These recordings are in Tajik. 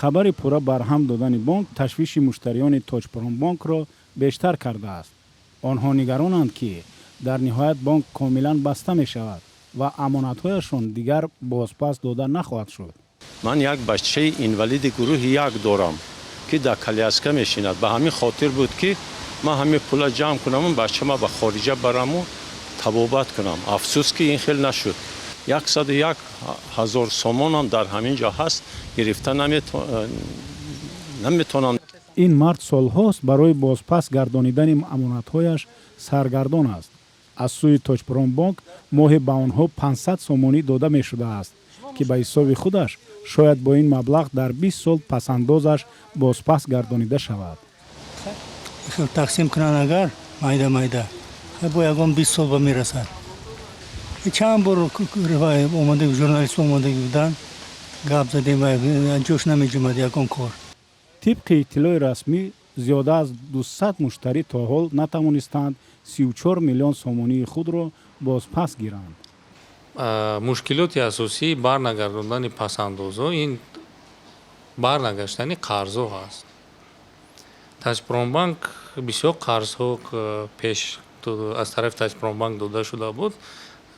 Хабари пурра барҳам додани бонк ташвиши муштариёни Тоҷпромбонкро бештар кардааст. Онҳо нигаронанд, ки дар ниҳоят бонк комилан баста мешавад ва амонатҳояшон дигар бозпас дода нахоҳад шуд. Ман як бачаи инвалиди гурӯҳи як дорам, ки дар коляска мешинад. Ба ҳамин хотир буд, ки ман ҳамин пула ҷамъ кунаму бачама ба хориҷа бараму табобат кунам. Афсӯс, ки ин хел нашуд. 101 000 сомонам дар ҳамин ҷо ҳаст, гирифта наметавонам. Ин мард солҳост барои бозпас гардонидани амонатҳояш саргардон аст. Аз сӯи Тоҷпромбонк моҳе ба онҳо 500 сомонӣ дода мешудааст, ки ба ҳисоби худаш шояд бо ин маблағ дар 20 сол пасандозаш бозпас гардонида шавад. Тақсим кунанд агар майда майда, бо ягон 20 сол ба мерасад. Чанд бор омада, журналист омадагӣ буданд, гап задем, ҷош намеҷумад ягон кор. Тибқи иттилои расмӣ, зиёда аз 200 муштарӣ то ҳол натавонистанд 34 миллион сомонии худро бозпас гиранд. Мушкилоти асосии барнагардондани пасандозҳо ин барнагаштани қарзҳо ҳаст. Таҷпромбанк бисёр қарзҳо пеш аз тарафи Таҷпромбанк дода шуда буд,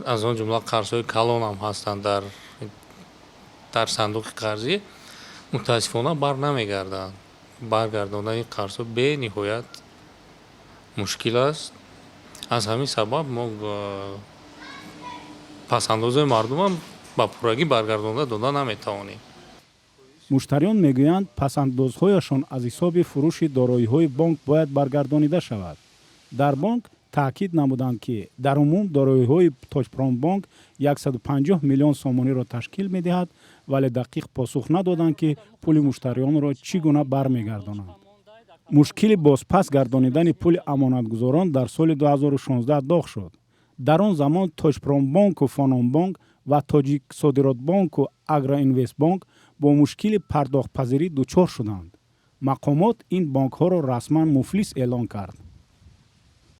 аз он ҷумла қарзҳои калонам ҳастанд дар сандуқи қарзӣ. Мутаассифона, бар намегарданд. Баргардондани қарзҳо бениҳоят мушкил аст. Аз ҳамин сабаб мо пасандозҳои мардумам ба пуррагӣ баргардонда дода наметавонем. Муштариён мегӯянд, пасандозҳояшон аз ҳисоби фурӯши дороиҳои бонк бояд баргардонида шавад. Дар бонк таъкид намуданд, ки дар умум дороиҳои Тоҷпромбонк 150 миллион сомониро ташкил медиҳад, вале дақиқ посух надоданд, ки пули муштариёнро чӣ гуна бармегардонанд. Мушкили бозпас гардонидани пули амонатгузорон дар соли 2016 доғ шуд. Дар он замон Тоҷпромбонку Фанонбонк ва Тоҷиксодиротбонку Агроинвестбонк бо мушкили пардохтпазирӣ дучор шуданд. Мақомот ин бонкҳоро расман муфлис эълон кард.